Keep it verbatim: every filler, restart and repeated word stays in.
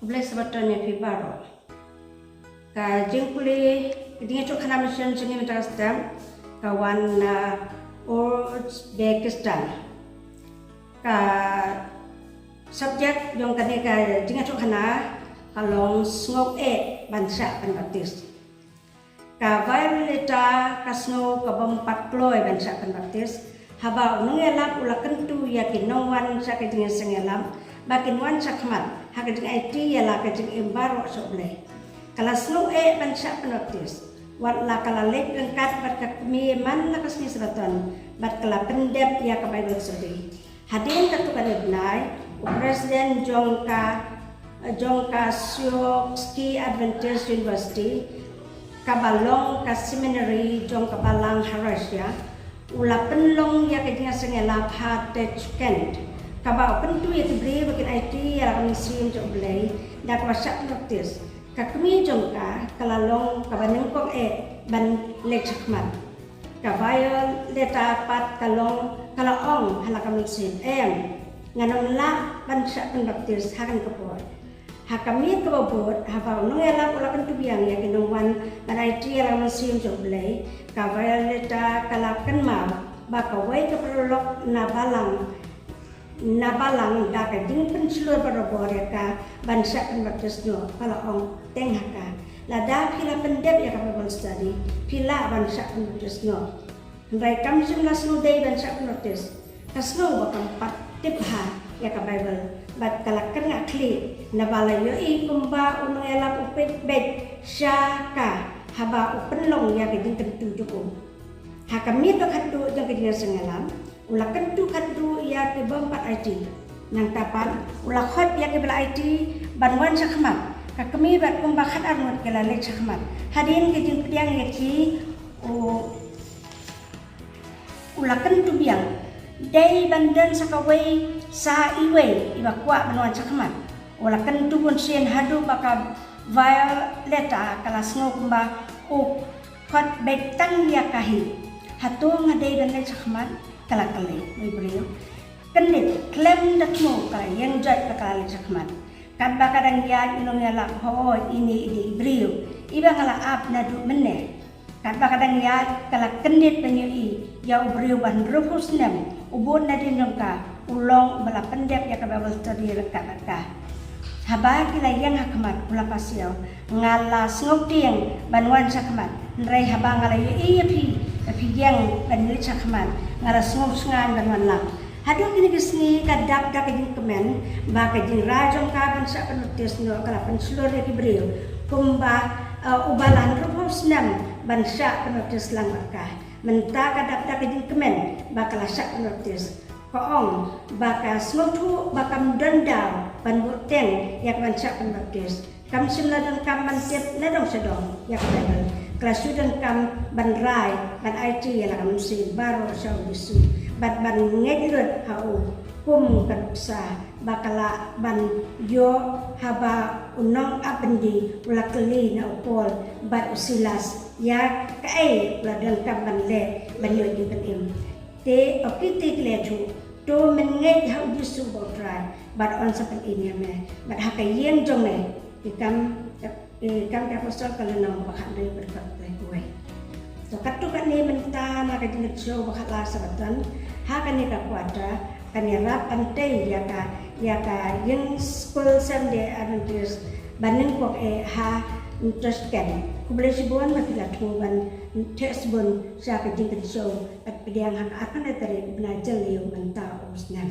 Blei Sabaton ïa phi baroh. Ka jingpule, ka jingïathuhkhana mission jong ngi mynta ka step ka wan na Uzbekistan. Ka subject jong kane ka jingïathuhkhana ka long sngew eh ban shah pynbaptis. Ka Violeta ka sngew ka bym pat kloi ban shah pynbaptis haba u nongïalap u la kyntu ïa ki nongwan sha ka jingïaseng ïalap ba kin wan shakhmat ha ka jingaiti ïa la ka jingim baroh sha U Blei. Ka la sngew eh ban shah pynbaptis wat la ka la leit ryngkat bad ka kmie man la ka sngi Sabaton bad ka la pyndep ïa ka Bible study. Hadien katto katne bnai, u president jong ka jong ka Sioux Ski Adventist University, kaba long ka seminary jong ka balang ha Russia, u la pynlong ïa ka jingïaseng ïalap ha Tashkent, kaba u kyntu ïa ki briew ba kin aiti ïa la ka mynsiem jong U Blei da kaba shah pynbaptis. Ka kmie jong ka ka la long kaba nyngkong eh ban leit shakhmat. Ka Violeta pat ka long ka la ong ha la ka mynsiem, em, ngan ym lah ban shah pynbaptis ha kane ka por. Ha ka miet kaba bud haba u nongïalap u la kyntu biang ïa ki nongwan ban aiti ïa la ka mynsiem jong U Blei, ka Violeta ka la kynmaw ba kawei ka paralok na balang na balang da ka jingpynshlur barabor ïa ka ban shah pynbaptis noh. Ka la ong teng ha ka, lada phi la pyndep ïa ka Bible study phi lah ban shah pynbaptis noh. Hynrei kam shym la sngewdei ban shah pynbaptis. Ka sngew ba kam pat tip bha ïa ka Bible bad ka la kynngah khlieh naba la ïohi kumba u nongïalap u peit beit sha ka haba u pynlong ïa ka jingkyntu jong u. Ha ka miet ba khatduh jong ka jingïaseng ïalap u la kyntu khatduh ïa ki bym pat aiti. Nangta pat u la khot ïa kiba la aiti ban wan shakhmat. Ka kmie bad kumba khatar ngut ki la leit shakhmat. Hadien ka jingpdiang ïa ki u u la kyntu biang, dei ban don sa kawei sa iwei iba kwah ban wan shakhmat. U la kyntu bunsien haduh ba ka Violeta ka la sngew kumba u khot beit tang ïa ka hi. Hato nga dei ban leit shakhmat? Ka la kylli. Wei briew, kyndit khlem da thmu ka la ïeng joit ba ka la leit shakhmat. Katba ka dang ïaid u nongïalap, hooid, ine i dei i briew iba nga la ap naduh mynne. Katba ka dang ïaid ka la kyndit ban ïohi ïa u briew ba hynriewphew snem u bud nadien jong ka, u long uba la pyndep ïa ka Bible study ryngkat bad ka. Haba ki la ïeng ha khmat u la pasiaw, nga la sngewtieng ban wan shakhmat, hynrei haba nga la ïohi ïa phi ba phi ïeng ban leit shakhmat nga la sngewshngaiñ ban wan lang. Haduh kine ki sngi ka dap da ka jingkmen ba ka jingrwai jong ka ban shah pynbaptis noh ka la pynshlur ïa ki briew kumba, eh, uba la hynriewphew snem ban shah pynbaptis lang bad ka. Mynta ka dap da ka jingkmen ba ka la shah pynbaptis. Ka ong ba ka sngewthuh ba kam don daw ban buh teng ïa ka ban shah pynbaptis. Kam shym la donkam ban tip na dong sha dong ïa ka Baibl. Ka la shu donkam ban rai ban aiti ïa la ka mynsiem baroh sha U Jisu bad ban ngeit lut ha u kum ka nuksa ba ka lah ban ïoh haba u nongap byndi u la kylli na u Paul bad u Silas ïa kaei u la donkam ban leh ban ïoh jingpynim. Te o kito ki la ïathuh, to men ngeit ha U Jisu uba U Trai bad un sa pynim ïa me bad ha ka ïing jong me. Ki Kam, ki Kam ki Apostol ka lynnong ba khathynriew, dkhot ba khatwei. To katto katne mynta na ka jingkyrsiew ba khatlar Sabaton ha kane ka quarter kan ïarap ban tei ïa ka, ïa ka ïing skul Seventh Day Adventist ba nyngkong eh ha Tashkent. Khublei shibun ba phi la thmu ban theh shibun sha ka jingkyrsiew bad pdiang ha ka arphew tarik bnai Jylliew mynta u snem.